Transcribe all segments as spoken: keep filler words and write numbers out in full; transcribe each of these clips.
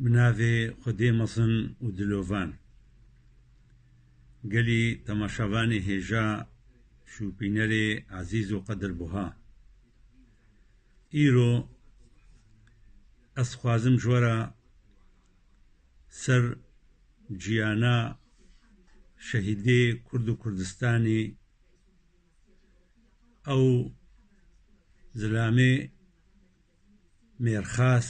Bi navê Xwedê mezin û dilovan. Gelî temaşevanê hêja, şûpînerê ezîz û qedirbuha. Îro ez xwazim ji we re ser ciyana şehîdê Kurd û Kurdistanê, ew zilamê mêrxas,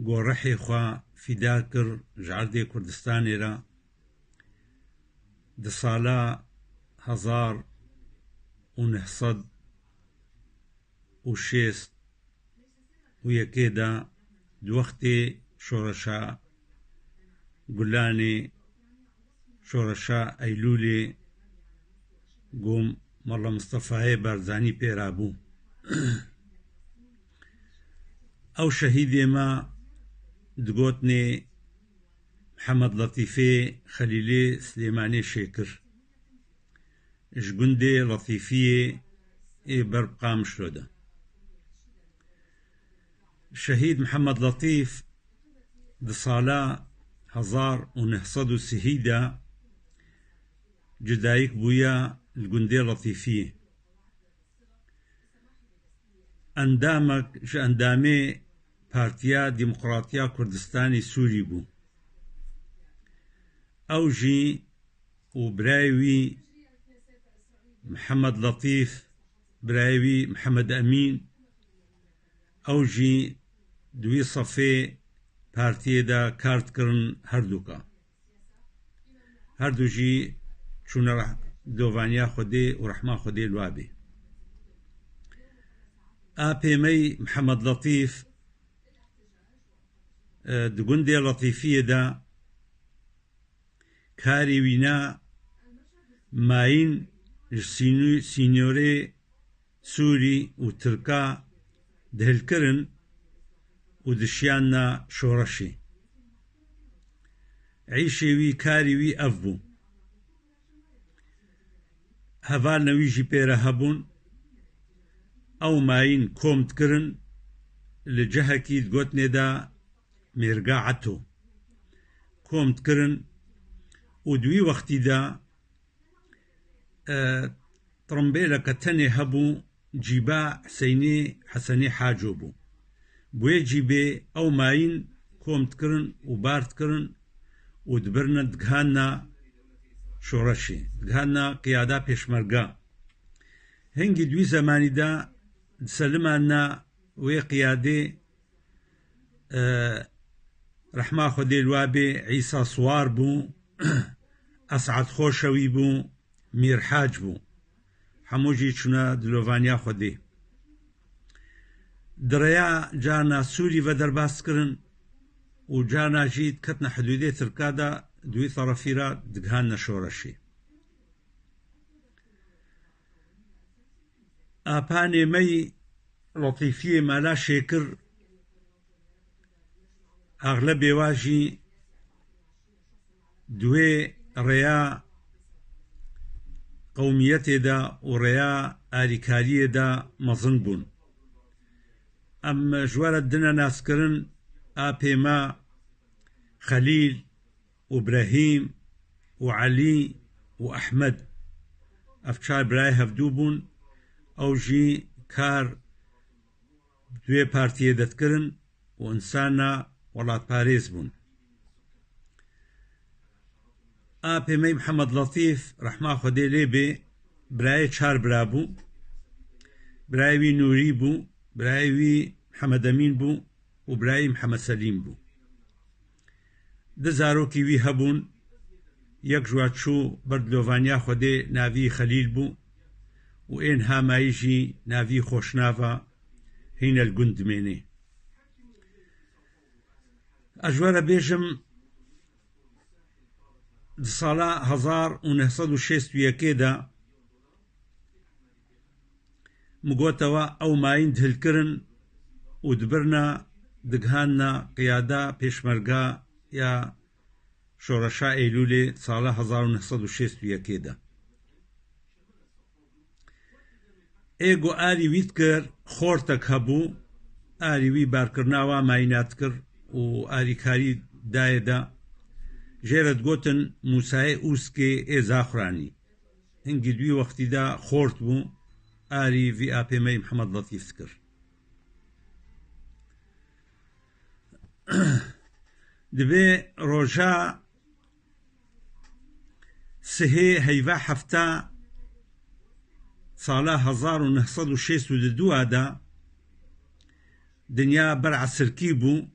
ku rihê xwe fîda kir ji erdê Kurdistanê re, di sala hezar û neh sed û şêst û yekê de, di wextê şoreşa Gulanê, şoreşa Eylûlê, ku Mela Mistefayê Barzanî pê re bû. Ew şehîdê me digotinê Mihemed Letîfê Xelîlê Silêmanê Şêkir, ji gundê Letîfiyê ê ber bi Qamişlo de. Şehîd Mihemed Letîf di sala hezar û neh sed û sihî de cudayîk bûye li gundê Letîfiyê. Endamek ji endamê Partiya Demokratiya Kurdistanê Sûrî bû. Ew jî û birayê wî Mihemed Letîf, birayê wî Mihemed Emîn, ew jî di wî sefê partiyê de kar dikirin herduka. Herdu jî çûne reh-, dovaniya Xwedê û rehma Xwedê li wa bê. Apê me yî Mihemed Letîf, e, di gundê Letîfiyê de karê wî ne mayîn ji sînû-, sînorê Sûrî û Tirka dihilkirin û dişiyane şoreşê. Îşê wî, karê wî ev bû. Hevalne wî jî pê re hebûn. Ew mayîn kom dikirin, li cihekî digotinê de Mêrga Eto kom dikirin û di wî wextî de, e, tirimbêleke tenê hebû, cîba Hiseynê Hesenê Haco bû. Bi wê cîbê ew mayîn kom dikirin û bar dikirin û dibirine digihanine şoreşê, digihanine qiyada pêşmerga. Hingî di wî zemanî de diselimanine wê qiyadê, e, rehma Xwedê li wa bê, Îsa Siwar bû, Esad Xoşewî bû, Mîr Hac bû. Hemû jî çûne dilovaniya Xwedê. Di rêya carna Sûrî ve derbas dikirin û carna jî diketine hidûdê Tirka de, di wî terefî re digihanine şoreşê. Apanê me yî Letîfiyê Mela Şêkir, exlebê wa jî di wê rêya qewmiyetê de û rêya alîkariyê de mezin bûn. Em ji we re dine naskirin, apê me Xelîl û Brehîm û Elî û Ehmed. Ev çar birayê hevdû bûn. Ew jî kar di wê partiyê de dikirin û insana welatparêz bûn. Apê me Mihemed Letîf, rehma Xwedê lê bê, birayê çar bira bû. Birayê wî Nûrî bû, birayê wî Mihemed Emîn bû û birayê Mihemed Selîm bû. Du zarokî wî hebûn, yek ji wa çû ber dilovaniya Xwedê, navî Xelîl bû û ên ha mayî jî navî xweşnava hîne li gund dimênê. Ez ji we re bêjim, di sala hezar û neh sed û şêst û yekê de min gote we ew mayîn dihilkirin û dibirne digihanine qiyada pêşmerga ya şoreşa Eylûlê sala hezar û neh sed û şêst û yekê de. Ê ku arî wî dikir, xortek hebû, arî wî barkirina wa mayîna dikir, û arîkarî dayê de. Jê re digotin Mûsayê Ûskê ê Zaxuranî. Hingî di wî wextî de xort bû, arî vî apê me yî Mihemed Letîf dikir. Dibê roja sihê heyva hefta sala hezar û neh sed û şêst û du de dinya ber esirkî bû.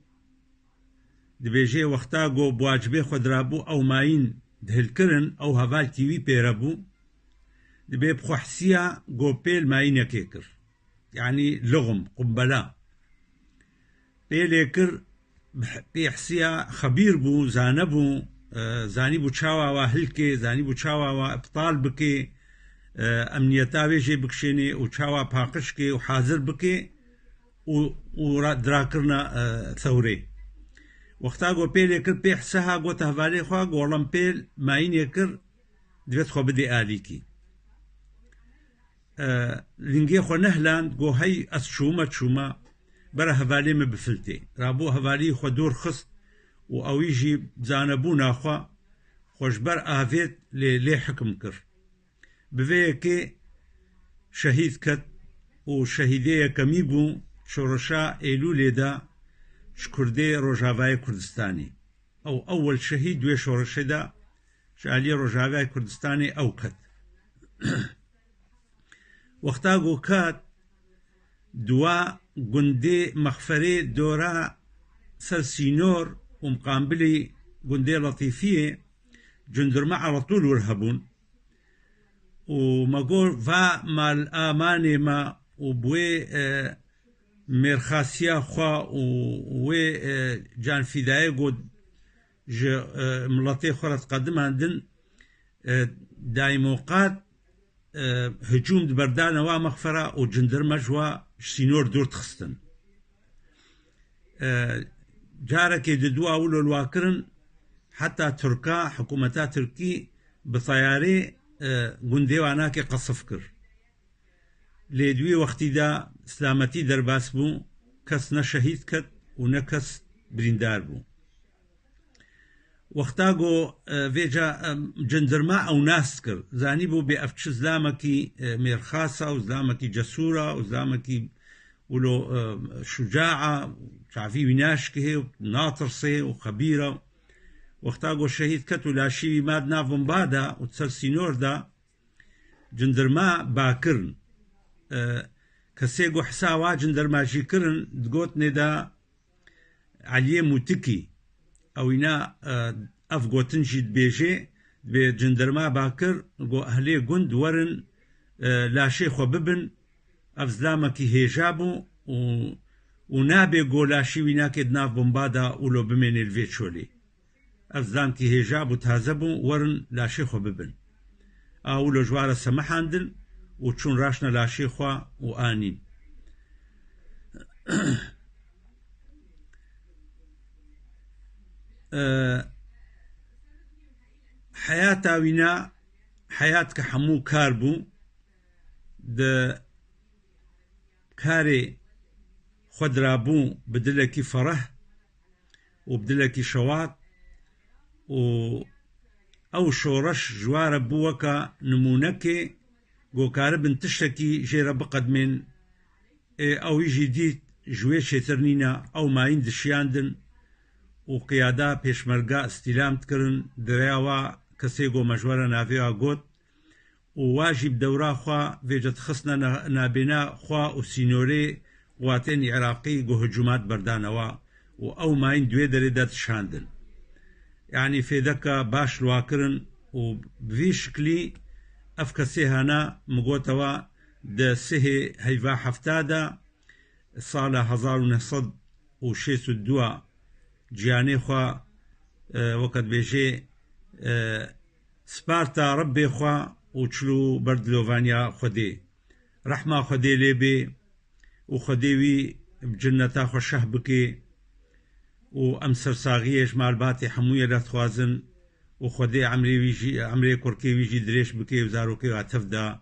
Dibêje wexta go bi wacibê xwe dirabû ew mayîn dihilkirin, ew hevalkî wî pêre bû. Dibê bi xwe hisiya go pêl mayînekê kir. Yanî lixm, qumbela. Pêlê kir, bi h-, pê hisiya xebîr bû, zane bû, e, zanîbû çawa wa hilkê, zanîbû çawa wa ibtal bikê, e, emniyeta wê jê bikişênê û çawa paqij kê û hazir bikê û, û ra-, dirakirina, e, thewrê. Wexta go pêlê kir, pê hise ha gote hevalê xwe, go lem pêl mayînê kir, divêt xwe bidê alîkî. E, lingê xwe nehiland, go hey ez çûme, çûme, bere hevalê min bifiltê. Rabû hevalî xwe dûr xist û ewî jî zanebûna xwe, xwe ji ber avêt lê, lê hikim kir. Bi vê yekê şehîd ket û şehîdê yekemî bû şoreşa Êlûlê de ji Kurdê Rojavayê Kurdistanê. Ew ewel şehîd wê şoreşê de ji aliyê Rojavayê Kurdistanê ew ket. Wexta ku ket, di wa gundê mexferê dora ser sînor û miqambilî gundê Letîfiyê, cindirme eletûl wir hebûn. Û me got, va mal amanê me û bi wê, e, mêrxasiya xwe û wê, e, canfîdayê got ji, e, miletê xwe re diqedimandin, e, daîmoqat, e, hicûm di berdana wa mexfera û cindirme ji wa ji sînor dûr dixistin. E, carekê di dua wilo li wa kirin, heta Tirka, hikûmeta Tirkî bi teyarê, e, gundê wa nakê qesif kir. Lê di wî wextî de silametî derbas bû, kes ne şehîd ket û ne kes birîndar bû. Wexta ku, e, vêca, e, cindirma ew nas dikir, zanîbû bê ev çi zilamekî, e, mêrxas e û zilamekî cesûr e û zilamekî wilo, e, şuca e, çavî wî naşkihê û natirsê û xebîr e. Wexta ku şehîd ket û laşî wî ma di nav bomba de û di ser sînor de, cindirma ba kirin. E, kesê ku hisa wa cindirma jî kirin, di gotinê de Eliyê Mûtikî, ewîna, e, ev gotin jî dibêje, dibê cindirma ba kir, go ehlê gund werin, e, laşê xwe bibin, ev zilamekî hêja bû û, û nabê go laşî wî nakê di nav bomba de û lo bimênê li vê çolê. Ev zilamkî hêja bû, taze bû, werin laşê xwe bibin. A wilo ji wa re semihandin û çûn raşne laşê xwe û anîn. E, heyata wîna, heyat ke hemû kar bû, di karê xwe dirabû bi dilekî fereh û bi dilekî şewat û ew şoreş ji wa re bû weke nimûnekê, go karibin tiştekî jê re biqedmên. Ê, ewî jî dît ji wê çêtir nîne, ew mayîn dişiyandin û qiyada pêşmerga îstîlam dikirin, di rêya wa kesê go me ji we re navê wa got, û wa jî bi dewra xwe vêce dixistine na-, nabêna xwe û sînorê quwatên Iraqî ku hicûmat berdane wa û ew mayîn di wê derê de dişandin. Yanî fêdeke baş li wa kirin û bi vî şiklî ev kesê hana min gote we di sihê heyva hefta de sala hezar û neh sed û şêst û du ciyanê xwe, e, weke dibêjê, e, sparta Rebbê xwe û çil û ber dilovaniya Xwedê. Rehma Xwedê lê bê û Xwedê wî bi cinneta xwe şeh bikê û em sersaxiyê ji malbatê hemûyê re dixwazin û Xwedê emrê wî jî, emrê kurkê wî jî dirêj bikê û zarokê wa tev da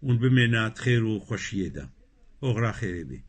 hûn bimêne di xêr û xweşiyê de. Oxira xêrê bê.